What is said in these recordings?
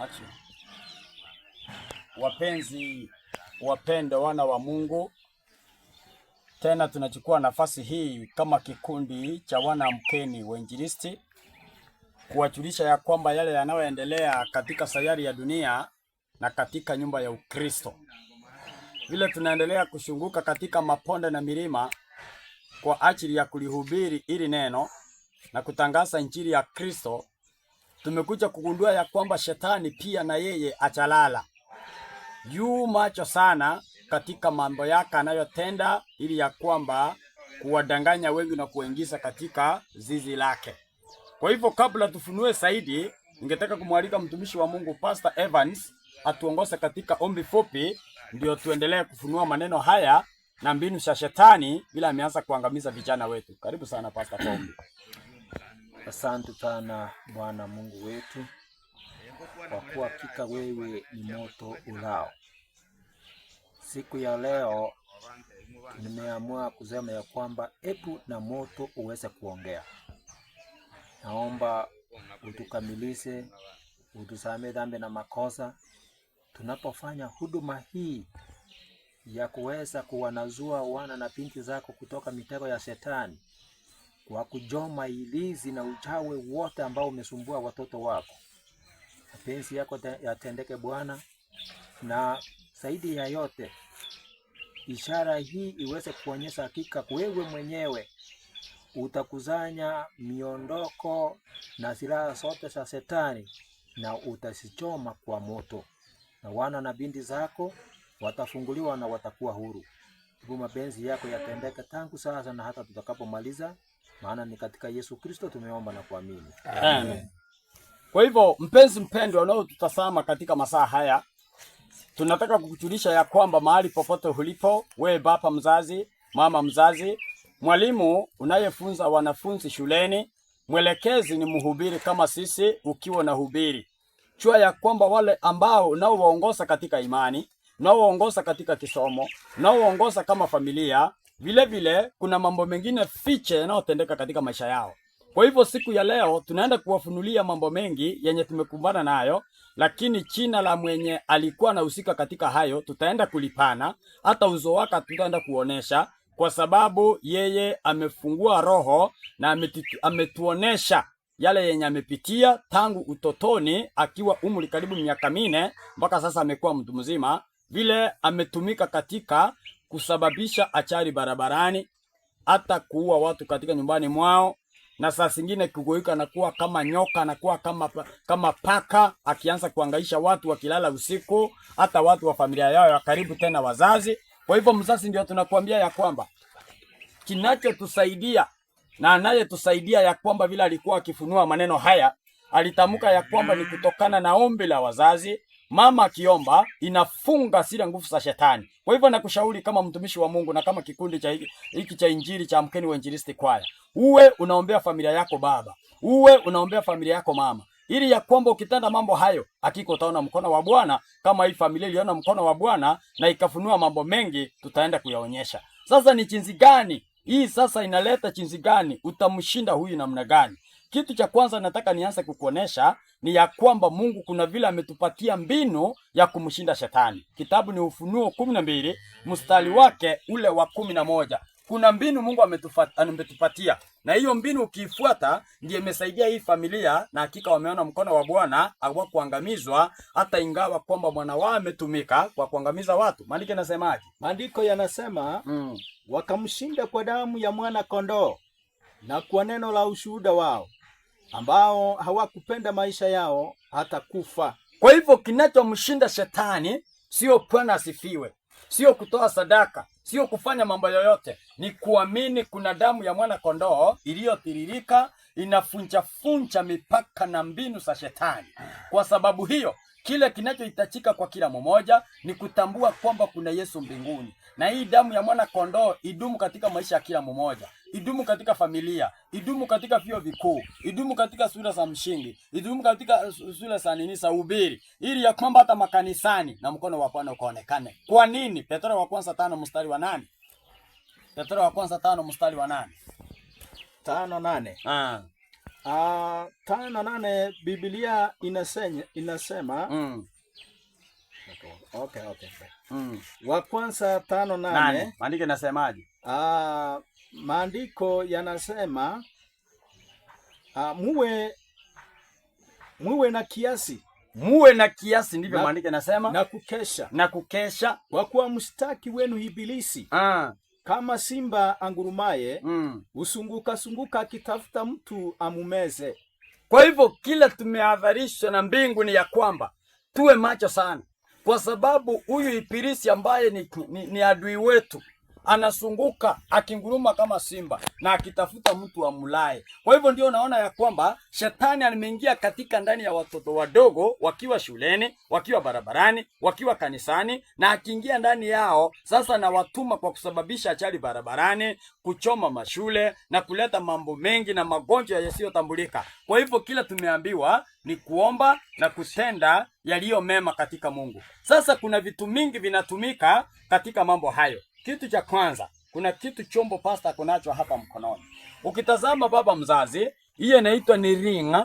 Action. Wapenzi wapendwa, wana wa Mungu, tena tunachukua nafasi hii kama kikundi cha wana Amkeni Wainjilisti kuwajulisha ya kwamba yale yanayoendelea katika sayari ya dunia na katika nyumba ya Ukristo, vile tunaendelea kushunguka katika maponde na milima kwa ajili ya kulihubiri ili neno na kutangaza injili ya Kristo, tumekuja kugundua ya kwamba shetani pia na yeye achalala yu macho sana katika mambo yake anayotenda, ili ya kwamba kuwadanganya wengi na kuwaingiza katika zizi lake. Kwa hivyo kabla tufunue zaidi, ningetaka kumwalika mtumishi wa Mungu Pastor Evans atuongoze katika ombi fupi, ndio tuendelee kufunua maneno haya na mbinu za shetani bila ameanza kuangamiza vijana wetu. Karibu sana Pastor kwa ombi. Asante sana Bwana Mungu wetu, kwa kuwa hakika wewe ni moto ulao. Siku ya leo nimeamua kusema ya kwamba ebu na moto uweze kuongea. Naomba utukamilishe, utusamee dhambi na makosa tunapofanya huduma hii ya kuweza kuwanazua wana na binti zako kutoka mitego ya shetani kwa kujoma ilizi na uchawi wote ambao umesumbua watoto wako. Mapenzi yako yatendeke Bwana, na zaidi ya yote ishara hii iweze kuonyesha hakika wewe mwenyewe utakusanya miondoko na silaha zote za shetani na utazichoma kwa moto, na wana na binti zako watafunguliwa na watakuwa huru. Hebu mapenzi yako yatendeke tangu sasa na hata tutakapomaliza, maana ni katika Yesu Kristo tumeomba na kuamini. Amen. Kwa hivyo mpenzi mpendwa unaotutazama katika masaa haya, tunataka kukujulisha ya kwamba mahali popote ulipo, wewe baba mzazi, mama mzazi, mwalimu unayefunza wanafunzi shuleni, mwelekezi ni mhubiri kama sisi, ukiwa na hubiri, jua ya kwamba wale ambao unaowaongoza katika imani, unaowaongoza katika kisomo, unaowaongoza kama familia, vile vile kuna mambo mengine fiche yanayotendeka katika maisha yao. Kwa hivyo siku ya leo tunaenda kuwafunulia mambo mengi yenye tumekumbana nayo, lakini jina la mwenye alikuwa anahusika katika hayo tutaenda kulipana, hata uso wake tutaenda kuonesha, kwa sababu yeye amefungua roho na ametuonesha yale yenye amepitia tangu utotoni akiwa umri karibu miaka 4 mpaka sasa amekuwa mtu mzima, vile ametumika katika kusababisha ajali barabarani, hata kuua watu katika nyumbani mwao, na saa zingine kugoika na kuwa kama nyoka na kuwa kama paka, akianza kuangaisha watu wakilala usiku, hata watu wa familia yao ya karibu, tena wazazi. Kwa hivyo mzazi, ndio tunakuambia ya kwamba kinachotusaidia na anayetusaidia ya kwamba vile alikuwa akifunua maneno haya, alitamka ya kwamba ni kutokana na ombi la wazazi. Mama akiomba inafunga zile nguvu za shetani. Kwa hivyo nakushauri kama mtumishi wa Mungu na kama kikundi cha hiki cha injili cha Amkeni Wainjilisti Kwaya, uwe unaombea familia yako baba, uwe unaombea familia yako mama, ili ya kwamba ukitenda mambo hayo hakika utaona mkono wa Bwana, kama hii familia iliona mkono wa Bwana na ikafunua mambo mengi, tutaenda kuyaonyesha. Sasa ni jinsi gani hii sasa inaleta jinsi gani utamshinda huyu namna gani? Kitu cha kwanza nataka nianze kukuonesha ni ya kwamba Mungu kuna vile ametupatia mbinu ya kumshinda shetani. Kitabu ni Ufunuo 12 mstari wake ule wa 11. Kuna mbinu Mungu ametupatia, na hiyo mbinu ukiifuata ndiye imesaidia hii familia, na hakika wameona mkono wa Bwana hawakuangamizwa, hata ingawa kwamba mwana wao ametumika kwa kuangamiza watu. Maandiko yanasemaje? Maandiko yanasema wakamshinda kwa damu ya mwana kondoo na kwa neno la ushuhuda wao, ambao hawakupenda maisha yao hata kufa. Kwa hivyo kinachomshinda shetani sio Bwana asifiwe, sio kutoa sadaka, sio kufanya mambo yoyote, ni kuamini kuna damu ya mwana kondoo iliyotiririka inafunja funja mipaka na mbinu za shetani. Kwa sababu hiyo kile kinachohitajika kwa kila mmoja ni kutambua kwamba kuna Yesu mbinguni, na hii damu ya mwana kondoo idumu katika maisha ya kila mmoja, idumu katika familia, idumu katika vyuo vikuu, idumu katika sura za mshingi, idumu katika sura za nini za ubiri, ili ya kwamba hata makanisani na mkono wa Bwana ukaonekane. Kwa nini? Petro wa kwanza 5 mstari wa 8. Petro wa kwanza 5 mstari wa 8. 5:8. 5:8 Biblia inasema Okay. Wa Kwanza 5:8. 8. Maandiko inasemaje? Maandiko yanasema muwe na kiasi. Muwe na kiasi, ndivyo maandiko yanasema. Na kukesha. Na kukesha. Kwa kuwa mshtaki wenu Ibilisi kama simba angurumaye husunguka sunguka akitafuta mtu amumeze. Kwa hivyo kila tumeadharishwa na mbingu ni ya kwamba tuwe macho sana, kwa sababu huyu Ibilisi ambaye ni adui wetu anasunguka akinguruma kama simba na akitafuta mtu amulae. Kwa hivyo ndio naona ya kwamba shetani ameingia katika ndani ya watoto wadogo, wakiwa shuleni, wakiwa barabarani, wakiwa kanisani, na akiingia ndani yao sasa na watuma kwa kusababisha ajali barabarani, kuchoma mashule na kuleta mambo mengi na magonjwa yasiyotambulika. Kwa hivyo kila tumeambiwa ni kuomba na kutenda yaliyo mema katika Mungu. Sasa kuna vitu mingi vinatumika katika mambo hayo. Kitu cha kwanza, kuna kitu chombo pasta kunacho hapa mkononi. Ukitazama baba mzazi, hiyo inaitwa ni ring,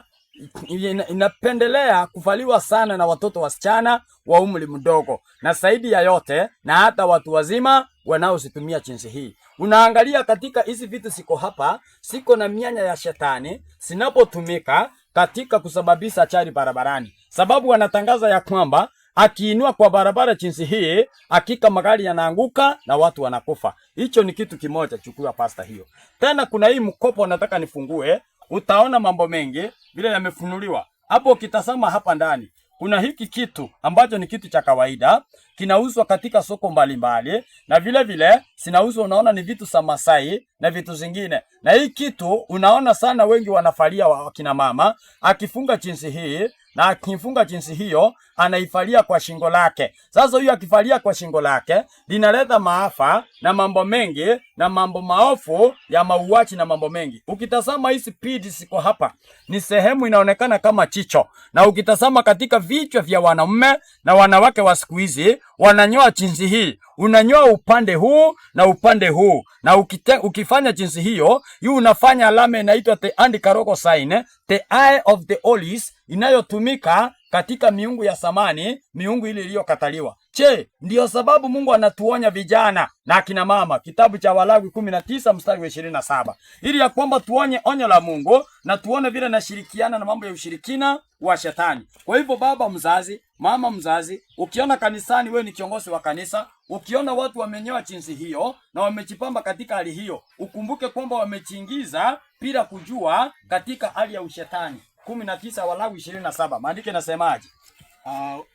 inapendelea kuvaliwa sana na watoto wasichana wa umri mdogo, na zaidi ya yote na hata watu wazima wanaozitumia jinsi hii. Unaangalia katika hizi vitu siko hapa, siko na mianya ya shetani zinapotumika katika kusababisha ajali barabarani, sababu wanatangaza ya kwamba akiinua kwa barabara jinsi hii, hakika magari yanaanguka na watu wanakufa. Hicho ni kitu kimoja, chukua pasta hiyo. Tena kuna hii mkopo nataka nifungue, utaona mambo mengi vile yamefunuliwa hapo. Ukitazama hapa ndani kuna hiki kitu ambacho ni kitu cha kawaida kinauzwa katika soko mbalimbali, na vile vile zinauzwa, unaona ni vitu za Masai na vitu zingine. Na hii kitu unaona sana wengi wanafalia wakina mama, akifunga jinsi hii na akifunga jinsi hiyo anaifalia kwa shingo lake. Sasa huyu akifalia kwa shingo lake linaleta maafa na mambo mengi na mambo maofu ya mauaji na mambo mengi. Ukitazama hizi pidi ziko hapa, ni sehemu inaonekana kama chicho, na ukitazama katika vichwa vya wanaume na wanawake wa siku hizi wananyoa jinsi hii, unanyoa upande huu na upande huu, na ukifanya jinsi hiyo, hii unafanya alama inaitwa the anti-karoko sign, the eye of the Olis, inayotumika katika miungu ya samani, miungu ile iliyokataliwa. Che, ndiyo sababu Mungu anatuonya vijana na akina mama, kitabu cha Walawi 19 mstari wa 27, ili ya kwamba tuonye onyo la Mungu na tuone vile nashirikiana na mambo ya ushirikina wa shetani. Kwa hivyo baba mzazi, mama mzazi, ukiona kanisani wewe ni kiongozi wa kanisa, ukiona watu wamenyoa jinsi hiyo na wamejipamba katika hali hiyo, ukumbuke kwamba wamechingiza bila kujua katika hali ya ushetani. 19 Walawi 27. Maandiko inasemaje?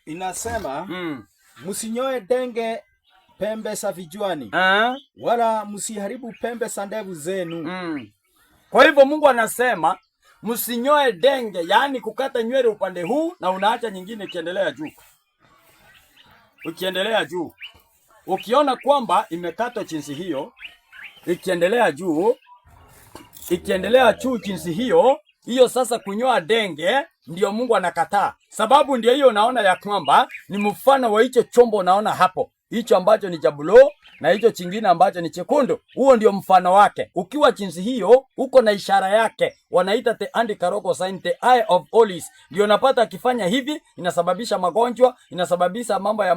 Inasema msinyoe denge pembe za vichwani, wala msiharibu pembe za ndevu zenu. Kwa hivyo Mungu anasema msinyoe denge, yaani kukata nywele upande huu na unaacha nyingine ikiendelea juu. Ukiendelea juu. Ukiona kwamba imekatwa jinsi hiyo, ikiendelea juu, ikiendelea juu jinsi hiyo, hiyo sasa kunyoa denge ndio Mungu anakataa. Sababu ndio hiyo unaona ya kwamba ni mfano wa hicho chombo unaona hapo. Hicho ambacho ni cha blue na hicho chingine ambacho ni chekundu. Huo ndio mfano wake. Ukiwa jinsi hiyo, uko na ishara yake. Wanaita the anti-karoko sign, the eye of Olis. Ndio unapata akifanya hivi, inasababisha magonjwa, inasababisha mambo ya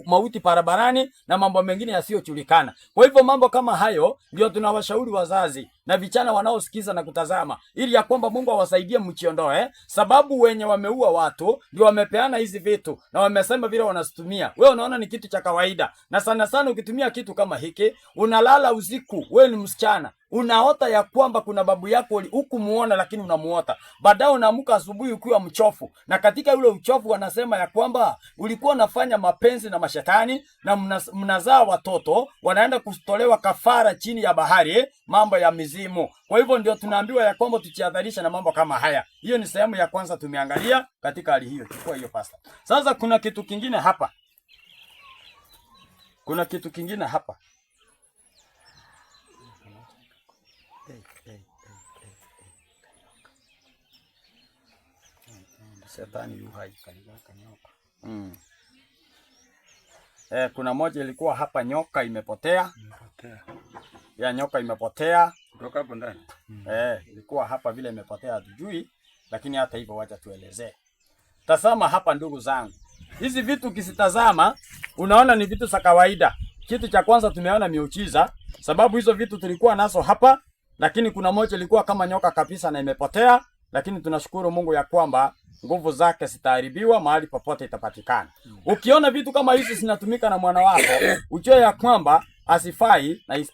mauti barabarani na mambo mengine yasiyojulikana. Kwa hivyo mambo kama hayo ndio tunawashauri wazazi na vijana wanaosikiza na kutazama, ili ya kwamba Mungu awasaidie mchiondoe, sababu wenye wameua watu ndio wamepeana hizi vitu na wamesema vile wanazitumia. Wewe unaona ni kitu cha kawaida, na sana sana ukitumia kitu kama hiki, unalala usiku, wewe ni msichana, unaota ya kwamba kuna babu yako hukumuona, lakini unamuota. Baadaye unaamka asubuhi ukiwa mchofu, na katika ule uchofu wanasema ya kwamba ulikuwa unafanya mapenzi na mashetani na mnazaa watoto wanaenda kutolewa kafara chini ya bahari, mambo ya mizimu. Kwa hivyo ndio tunaambiwa ya kwamba tujihadharishe na mambo kama haya. Hiyo ni sehemu ya kwanza tumeangalia katika hali hiyo. Chukua hiyo pasta. Sasa kuna kitu kingine hapa. Kuna kitu kingine hapa. Shetani yu hai. Kuna moja ilikuwa hapa, nyoka imepotea. Imepotea. Ya nyoka imepotea. Kutoka hapo ndani. Ilikuwa hapa, vile imepotea hatujui, lakini hata hivyo wacha tuelezee. Tazama hapa ndugu zangu. Hizi vitu ukizitazama unaona ni vitu za kawaida. Kitu cha kwanza tumeona miujiza, sababu hizo vitu tulikuwa nazo hapa, lakini kuna moja ilikuwa kama nyoka kabisa na imepotea, lakini tunashukuru Mungu ya kwamba nguvu zake zitaharibiwa mahali popote itapatikana. Ukiona vitu kama hizi zinatumika na mwana wako, ujue ya kwamba asifai na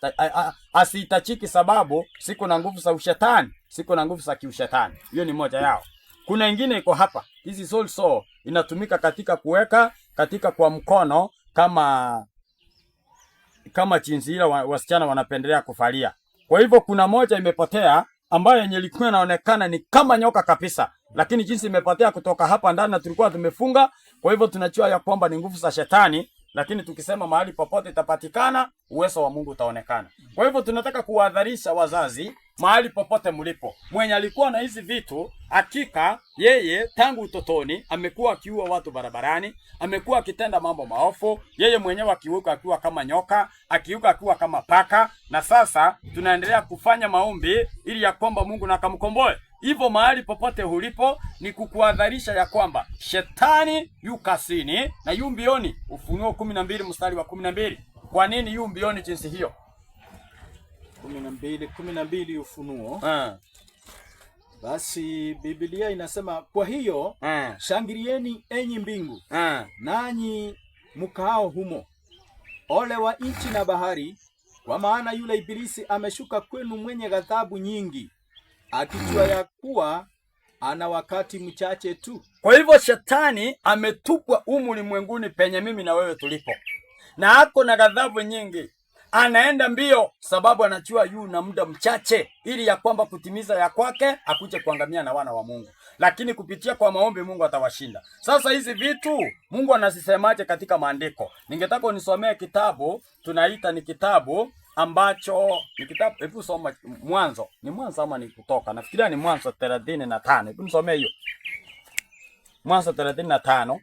asitachiki, sababu siko na nguvu za ushetani, siko na nguvu za kiushetani. Hiyo ni moja yao. Kuna ingine iko hapa, hizi soul saw inatumika katika kuweka katika kwa mkono kama jinsi ile wasichana wanapendelea kuvalia. Kwa hivyo kuna moja imepotea ambayo yenye ilikuwa inaonekana ni kama nyoka kabisa, lakini jinsi imepotea kutoka hapa ndani na tulikuwa tumefunga. Kwa hivyo tunajua ya kwamba ni nguvu za shetani, lakini tukisema mahali popote itapatikana, uwezo wa Mungu utaonekana. Kwa hivyo tunataka kuwahadharisha wazazi mahali popote mlipo, mwenye alikuwa na hizi vitu, hakika yeye tangu utotoni amekuwa akiua watu barabarani, amekuwa akitenda mambo maovu, yeye mwenyewe akiuka akiwa kama nyoka, akiuka akiwa kama paka, na sasa tunaendelea kufanya maombi ili ya kwamba Mungu na akamkomboe. Hivyo mahali popote ulipo ni kukuhadharisha ya kwamba shetani yu kasini na yu mbioni. Ufunuo 12 mstari wa 12. Kwa nini yu mbioni jinsi hiyo? 12:12 Ufunuo. Basi Biblia inasema, kwa hiyo shangilieni enyi mbingu, nanyi mkaao humo. Ole wa nchi na bahari, kwa maana yule ibilisi ameshuka kwenu mwenye ghadhabu nyingi, akijua ya kuwa ana wakati mchache tu. Kwa hivyo shetani ametupwa humu ulimwenguni penye mimi na wewe tulipo, na ako na ghadhabu nyingi, anaenda mbio sababu anajua yu na muda mchache, ili ya kwamba kutimiza ya kwake akuje kuangamia na wana wa Mungu, lakini kupitia kwa maombi Mungu atawashinda. Sasa hizi vitu Mungu anazisemaje katika maandiko? Ningetaka unisomee kitabu tunaita ni kitabu ambacho ni kitabu, hebu soma Mwanzo. Ni Mwanzo ama ni Kutoka? Nafikiria ni Mwanzo 35. Hebu nisomee hiyo. Mwanzo 35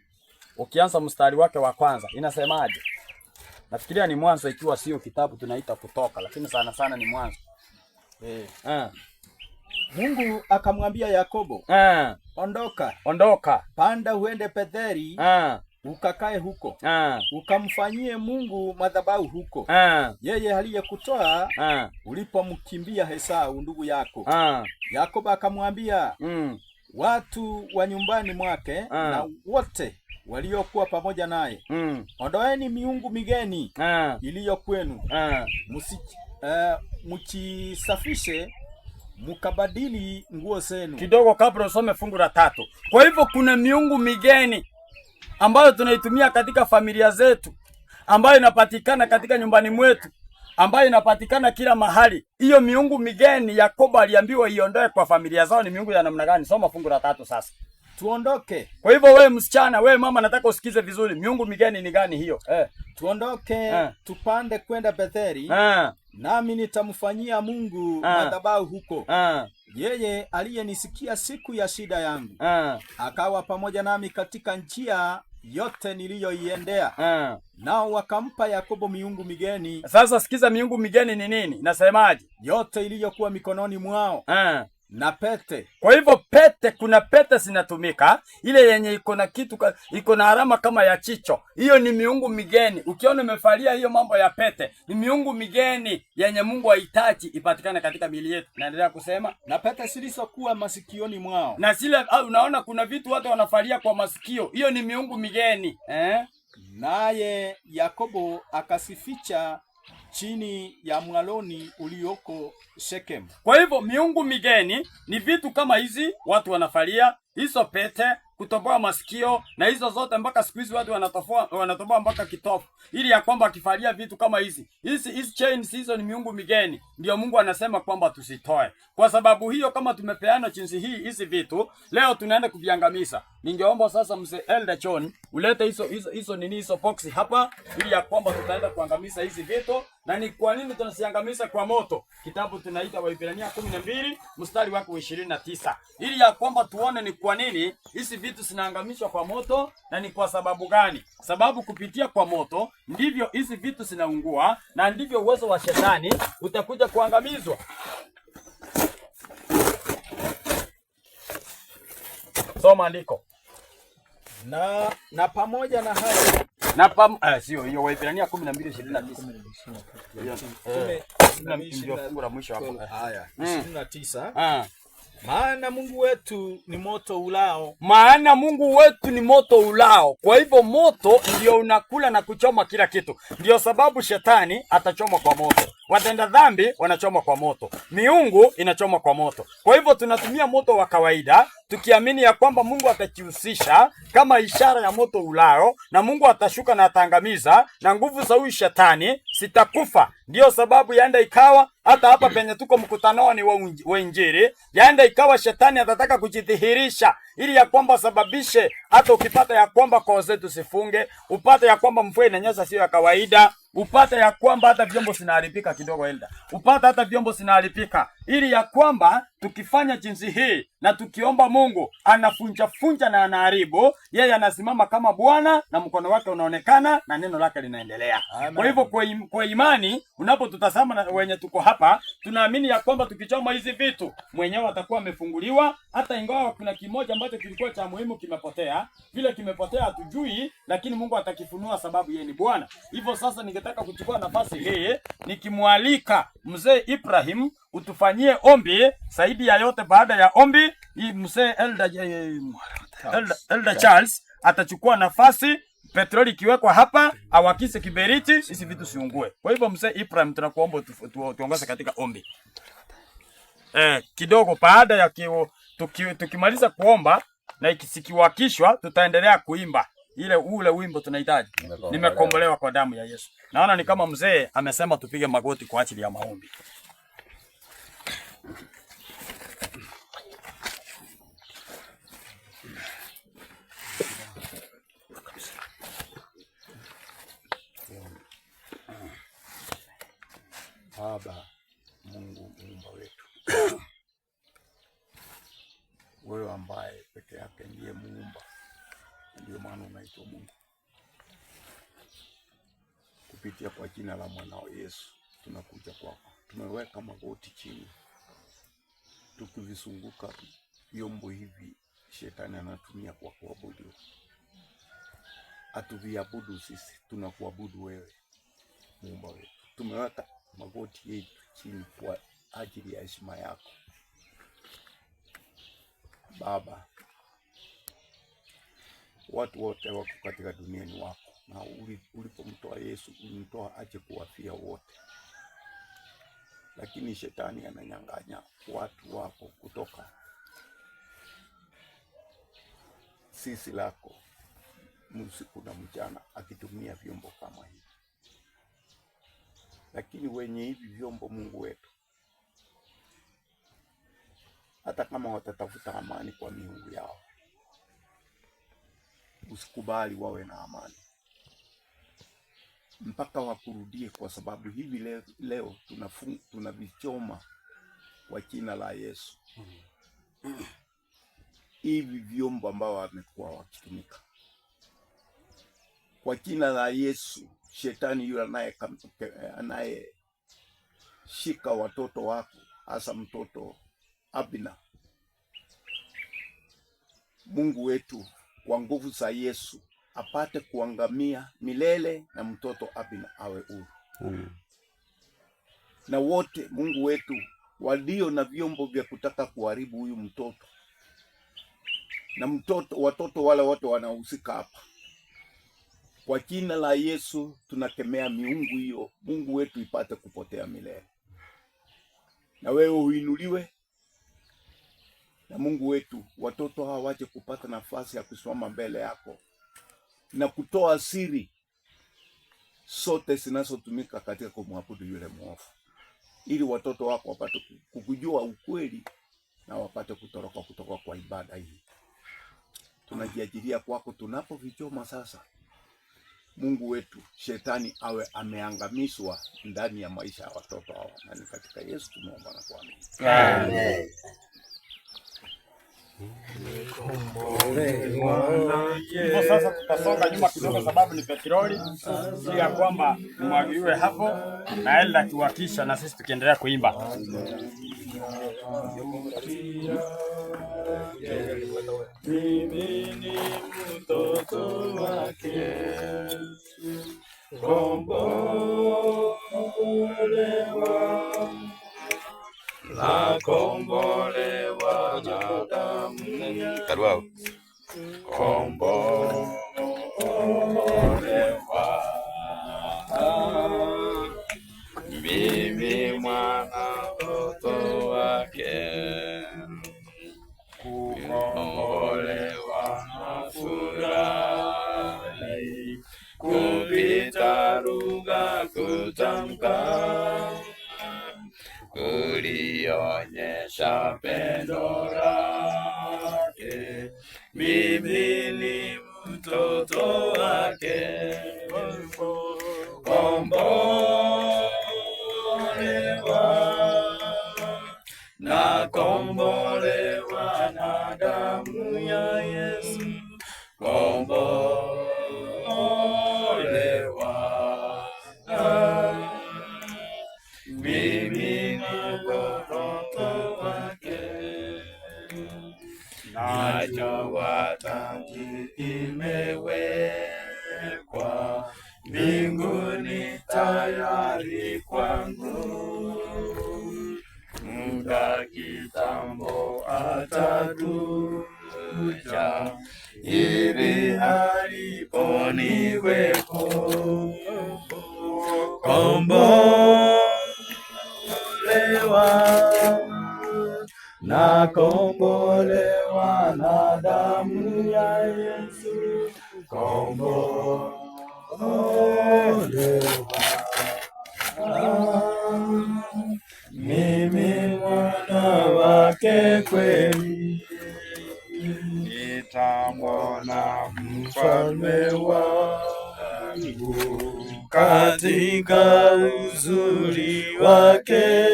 ukianza mstari wake wa kwanza inasemaje? Nafikiria ni Mwanzo, ikiwa sio kitabu tunaita Kutoka, lakini sana sana ni Mwanzo. Mungu akamwambia Yakobo, ondoka, Ondoka, panda uende Betheli, ukakae huko, ukamfanyie Mungu madhabahu huko, yeye aliyekutoa ulipomkimbia Esau ndugu yako. Yakobo akamwambia watu wa nyumbani mwake na wote waliokuwa pamoja naye, ondoeni miungu migeni iliyo kwenu, mchisafishe mukabadili nguo zenu. Kidogo kabla usome fungu la 3. Kwa hivyo kuna miungu migeni ambayo tunaitumia katika familia zetu, ambayo inapatikana katika nyumbani mwetu, ambayo inapatikana kila mahali. Hiyo miungu migeni Yakobo aliambiwa iondoe kwa familia zao. Ni miungu ya namna gani? Soma fungu la 3 sasa. Tuondoke. Kwa hivyo wewe msichana, wewe mama, nataka usikize vizuri. Miungu migeni ni gani hiyo? Tuondoke, tupande kwenda Betheli, nami nitamfanyia Mungu madhabahu huko. Yeye aliyenisikia siku ya shida yangu, akawa pamoja nami katika njia yote niliyoiendea. Nao wakampa Yakobo miungu migeni. Sasa sikiza, miungu migeni ni nini? Nasemaje? Yote iliyokuwa mikononi mwao. Na pete. Kwa hivyo pete, kuna pete zinatumika, ile yenye iko na kitu iko na alama kama ya chicho. Hiyo ni miungu migeni. Ukiona umefalia hiyo mambo ya pete, ni miungu migeni yenye Mungu hahitaji ipatikane katika miili yetu. Naendelea kusema, na pete zilizokuwa masikioni mwao. Na zile, unaona kuna vitu watu wanafalia kwa masikio, hiyo ni miungu migeni. Naye Yakobo akasificha chini ya mwaloni ulioko Shekemu. Kwa hivyo miungu migeni ni vitu kama hizi watu wanafalia, hizo pete, kutoboa masikio na hizo zote, mpaka siku hizi watu wanatoboa mpaka kitofu, ili ya kwamba akifalia vitu kama hizi. Hizi chains hizo ni miungu migeni. Ndio Mungu anasema kwamba tusitoe. Kwa sababu hiyo, kama tumepeana jinsi hii hizi vitu, leo tunaenda kuviangamiza. Ningeomba sasa mzee Elder John ulete hizo nini hizo box hapa, ili ya kwamba tutaenda kuangamiza hizi vitu. Na ni kwa nini tunasiangamiza kwa moto? Kitabu tunaita Waebrania 12 mstari wake wa 29, ili ya kwamba tuone ni kwa nini hizi vitu zinaangamizwa kwa moto na ni kwa sababu gani. Sababu kupitia kwa moto ndivyo hizi vitu zinaungua na ndivyo uwezo wa shetani utakuja kuangamizwa. Soma andiko. Na pamoja na hayo Sio hiyo, Waebrania 12:29. Ndio fungu la mwisho hapo. Haya, 29. Maana Mungu wetu ni moto ulao. Maana Mungu wetu ni moto ulao. Kwa hivyo moto ndio unakula na kuchoma kila kitu. Ndio sababu shetani atachoma kwa moto. Watenda dhambi wanachoma kwa moto. Miungu inachoma kwa moto. Kwa hivyo tunatumia moto wa kawaida tukiamini ya kwamba Mungu atajihusisha kama ishara ya moto ulao, na Mungu atashuka na ataangamiza, na nguvu za huyu shetani sitakufa. Ndio sababu yaenda ikawa hata hapa penye tuko mkutanoni wa Injili, yaenda ikawa shetani atataka kujidhihirisha ili ya kwamba sababishe hata ukipata ya kwamba koo zetu sifunge, upate ya kwamba mvua inanyesha sio ya kawaida, upate ya kwamba hata vyombo zinaharibika kidogo, Elda, upate hata vyombo zinaharibika, ili ya kwamba tukifanya jinsi hii na tukiomba Mungu anafunja funja na anaharibu, yeye anasimama kama Bwana na mkono wake unaonekana na neno lake linaendelea. Kwa hivyo kwa imani unapotutazama na wenye tuko hapa, tunaamini ya kwamba tukichoma hizi vitu mwenyewe atakuwa amefunguliwa, hata ingawa kuna kimoja ambacho kilikuwa cha muhimu kimepotea, vile kimepotea hatujui, lakini Mungu atakifunua sababu yeye ni Bwana. Hivyo sasa ningetaka kuchukua nafasi hii nikimwalika mzee Ibrahim utufanyie ombi. Zaidi ya yote, baada ya ombi hii mzee Elder Charles atachukua nafasi, petroli ikiwekwa hapa awakise kiberiti, hizi vitu siungue. Kwa hivyo mzee Ibrahim, tunakuomba tuongoze katika ombi. Kidogo baada ya tukimaliza kuomba na ikisikiwakishwa, tutaendelea kuimba ule wimbo tunahitaji, nimekombolewa kwa damu ya Yesu. Naona ni kama mzee amesema tupige magoti kwa ajili ya maombi. Baba Mungu muumba wetu, wewe ambaye peke yake ndiye muumba, ndio maana unaitwa Mungu. Kupitia kwa jina la mwanao Yesu tunakuja kwako, tumeweka magoti chini, tukivisunguka vyombo hivi shetani anatumia kwa kuabudu. Hatuviabudu sisi, tunakuabudu wewe muumba wetu. Tumeweka magoti yetu chini kwa ajili ya heshima yako Baba. Watu wote wako katika dunia ni wako, na ulipomtoa Yesu ulimtoa aje kuwafia wote, lakini shetani ananyang'anya watu wako kutoka sisi lako usiku na mchana, akitumia vyombo kama hivi. Lakini wenye hivi vyombo, Mungu wetu, hata kama watatafuta amani kwa miungu yao, usikubali wawe na amani mpaka wakurudie, kwa sababu hivi leo tunavichoma kwa jina la Yesu hivi vyombo ambao wamekuwa wakitumika kwa jina la Yesu. Shetani yule anayeshika watoto wako, hasa mtoto Abina, Mungu wetu kwa nguvu za Yesu apate kuangamia milele na mtoto Abina awe huru. Na wote Mungu wetu walio na vyombo vya kutaka kuharibu huyu mtoto na mtoto, watoto wale wote wanahusika hapa, kwa jina la Yesu tunakemea miungu hiyo, Mungu wetu ipate kupotea milele, na wewe uinuliwe na Mungu wetu, watoto hawa wache kupata nafasi ya kusimama mbele yako na kutoa siri sote zinazotumika katika kumwabudu yule mwovu, ili watoto wako wapate kukujua ukweli na wapate kutoroka kutoka kwa ibada hii. Tunajiajiria kwako tunapovichoma sasa, Mungu wetu, shetani awe ameangamizwa ndani ya maisha ya watoto hawa, na ni katika Yesu tumeomba na kuamini. Amen. Hivyo sasa tutasonga nyuma kidogo, sababu ni petroli, ili ya kwamba nimwagiliwe hapo na Elda akiwakisha na sisi tukiendelea kuimba. Mimi ni mtoto wake. Kombolewa, nakombolewa na damu. Karwao. Kombolewa, mimi mwana mtoto wake. Kukombolewa na furahi, kupita lugha kutamka, kulionyesha pendo lake. Mimi ni mtoto wake. Kombolewa, nakombolewa na damu ya Yesu. Kombolewa, mimi ni mtoto wake. Najua taji imewekwa mbinguni tayari kwangu. Muda kitambo atakuja, ili aliponiwepo. Kombolewa, nakombolewa na damu ya Yesu. Kombolewa, mimi mwana wake kweli. Nitamwona mfalme wangu katika uzuri wake,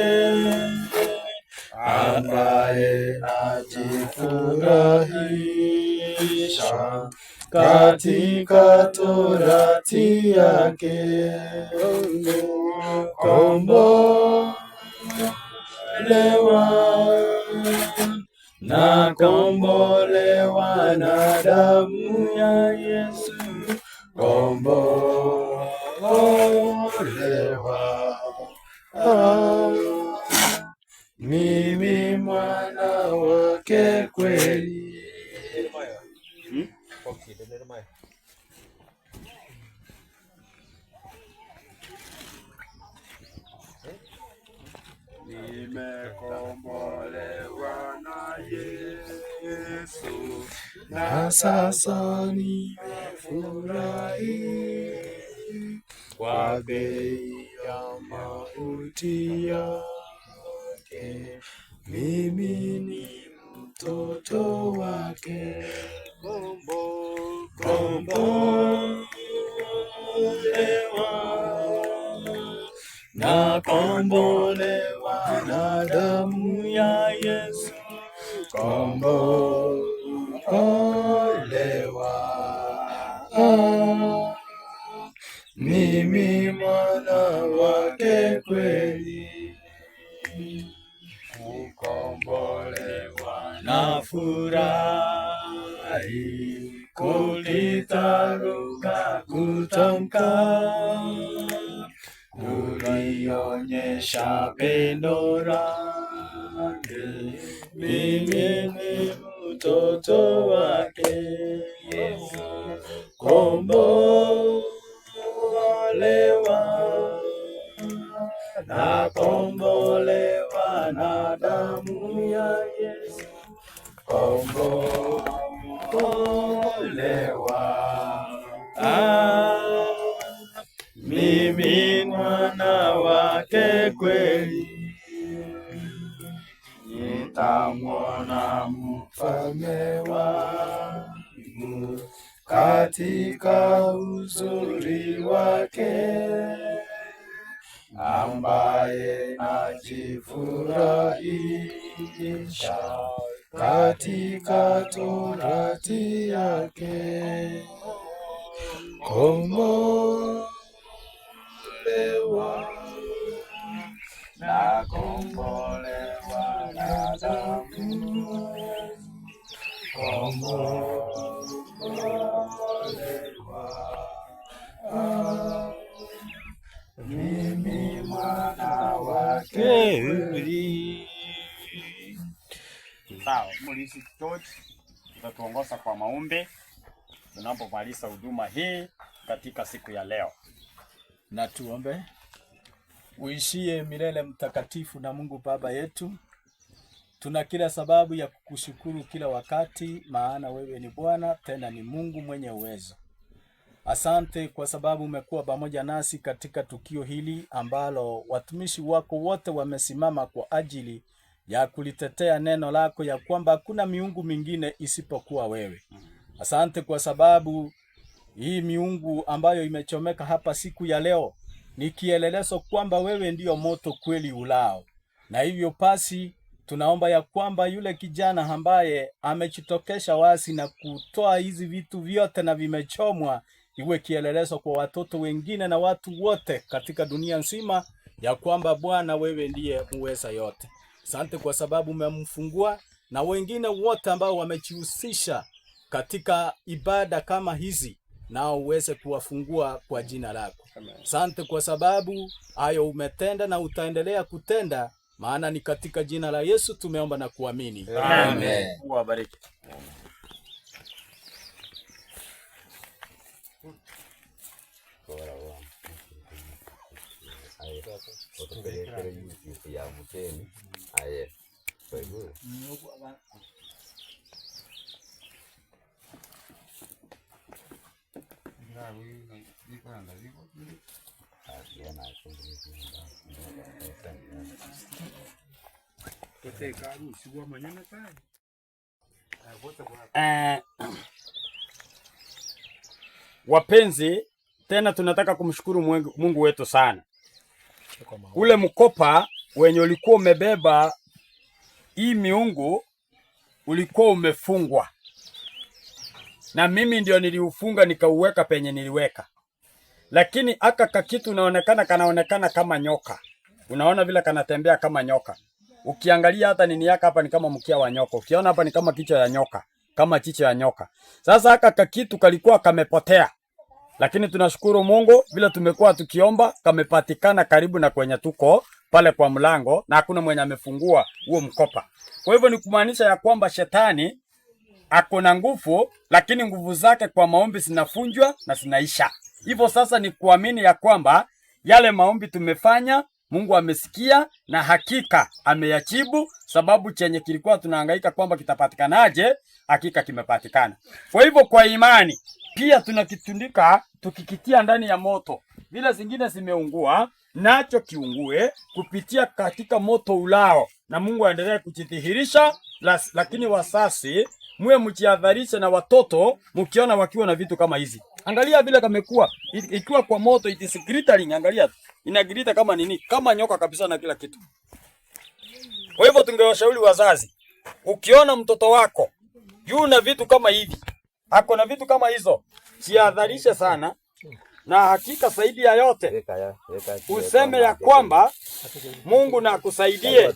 ambaye ajifurahisha katika torati yake. Kombolewa, nakombolewa na damu ya Yesu. Kombolewa, mimi mwana wake kweli. Nimekombolewa na Yesu, na sasa nimefurahi kwa bei ya mauti yake. Mimi ni mtoto wake. Kombolewa, nakombolewa na damu ya Yesu. Kombolewa, mimi mwana wake kweli. Kukombolewa na furahi, kupita lugha kutamka, kulionyesha pendo lake. Mimi ni mtoto wake. Kombolewa, nakombolewa na damu ya Yesu. Kombolewa, mimi mwana wake kweli. Nitamwona mfalme wangu katika uzuri wake, ambaye ajifurahisha katika torati yake. Kombolewa, nakombolewa na damu. Mimi mwana wake. Sawa, Mulisi George utatuongoza kwa maombi tunapomaliza huduma hii katika siku ya leo. Na tuombe. Uishie milele mtakatifu na Mungu Baba yetu, tuna kila sababu ya kukushukuru kila wakati, maana wewe ni Bwana tena ni Mungu mwenye uwezo. Asante kwa sababu umekuwa pamoja nasi katika tukio hili ambalo watumishi wako wote wamesimama kwa ajili ya kulitetea neno lako ya kwamba hakuna miungu mingine isipokuwa wewe. Asante kwa sababu hii miungu ambayo imechomeka hapa siku ya leo ni kielelezo kwamba wewe ndiyo moto kweli ulao. Na hivyo basi tunaomba ya kwamba yule kijana ambaye amejitokesha wazi na kutoa hizi vitu vyote na vimechomwa, iwe kielelezo kwa watoto wengine na watu wote katika dunia nzima ya kwamba Bwana wewe ndiye muweza yote. Asante kwa sababu umemfungua na wengine wote ambao wamejihusisha katika ibada kama hizi nao uweze kuwafungua kwa jina lako. Asante kwa sababu hayo umetenda na utaendelea kutenda, maana ni katika jina la Yesu tumeomba na kuamini. Amen. Mungu awabariki. Wapenzi, tena tunataka kumshukuru Mungu wetu sana. Ule mkopa wenye ulikuwa umebeba hii miungu ulikuwa umefungwa, na mimi ndio niliufunga nikauweka penye niliweka. Lakini aka kakitu unaonekana kanaonekana kama nyoka. Unaona vile kanatembea kama nyoka. Ukiangalia hata nini yaka hapa ni kama mkia wa nyoka. Ukiona hapa ni kama kichwa ya nyoka, kama chicho ya nyoka. Sasa aka kakitu kalikuwa kamepotea. Lakini tunashukuru Mungu vile tumekuwa tukiomba kamepatikana karibu na kwenye tuko pale kwa mlango, na hakuna mwenye amefungua huo mkopa. Kwa hivyo ni kumaanisha ya kwamba shetani ako na nguvu, lakini nguvu zake kwa maombi zinafunjwa na zinaisha. Hivyo sasa ni kuamini ya kwamba yale maombi tumefanya Mungu amesikia na hakika ameyajibu, sababu chenye kilikuwa tunahangaika kwamba kitapatikanaje, hakika kimepatikana. Kwa hivyo kwa imani pia tunakitundika tukikitia ndani ya moto, vile zingine zimeungua, nacho kiungue kupitia katika moto ulao, na Mungu aendelee kujidhihirisha. Lakini wasasi muwe mjihadharishe na watoto mkiona wakiwa na vitu kama hizi. Angalia vile kamekuwa ikiwa kwa moto, it is glittering. Angalia ina glitter kama nini, kama nyoka kabisa na kila kitu. Kwa hivyo tungewashauri wazazi, ukiona mtoto wako yu na vitu kama hivi, ako na vitu kama hizo, jihadharishe sana, na hakika zaidi ya yote useme ya kwamba Mungu na akusaidie,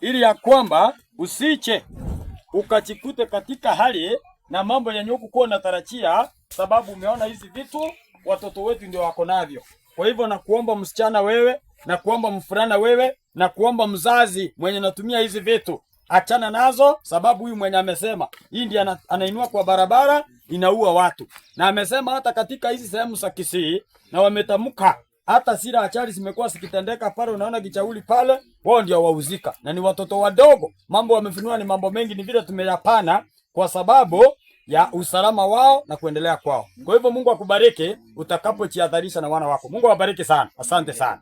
ili ya kwamba usiche ukajikute katika hali na mambo yenye hukukuwa unatarajia, sababu umeona hizi vitu watoto wetu ndio wako navyo. Kwa hivyo nakuomba msichana wewe, na kuomba mfulana wewe, na kuomba mzazi mwenye natumia hizi vitu, achana nazo, sababu huyu mwenye amesema hii ndiye anainua kwa barabara inaua watu, na amesema hata katika hizi sehemu za Kisii, na wametamka hata sira achari zimekuwa zikitendeka pale, unaona kichauli pale, wao ndio wahusika na ni watoto wadogo. Mambo wamefunua ni mambo mengi, ni vile tumeyapana kwa sababu ya usalama wao na kuendelea kwao. Kwa hivyo Mungu akubariki utakapojihadharisha na wana wako. Mungu awabariki sana. Asante sana.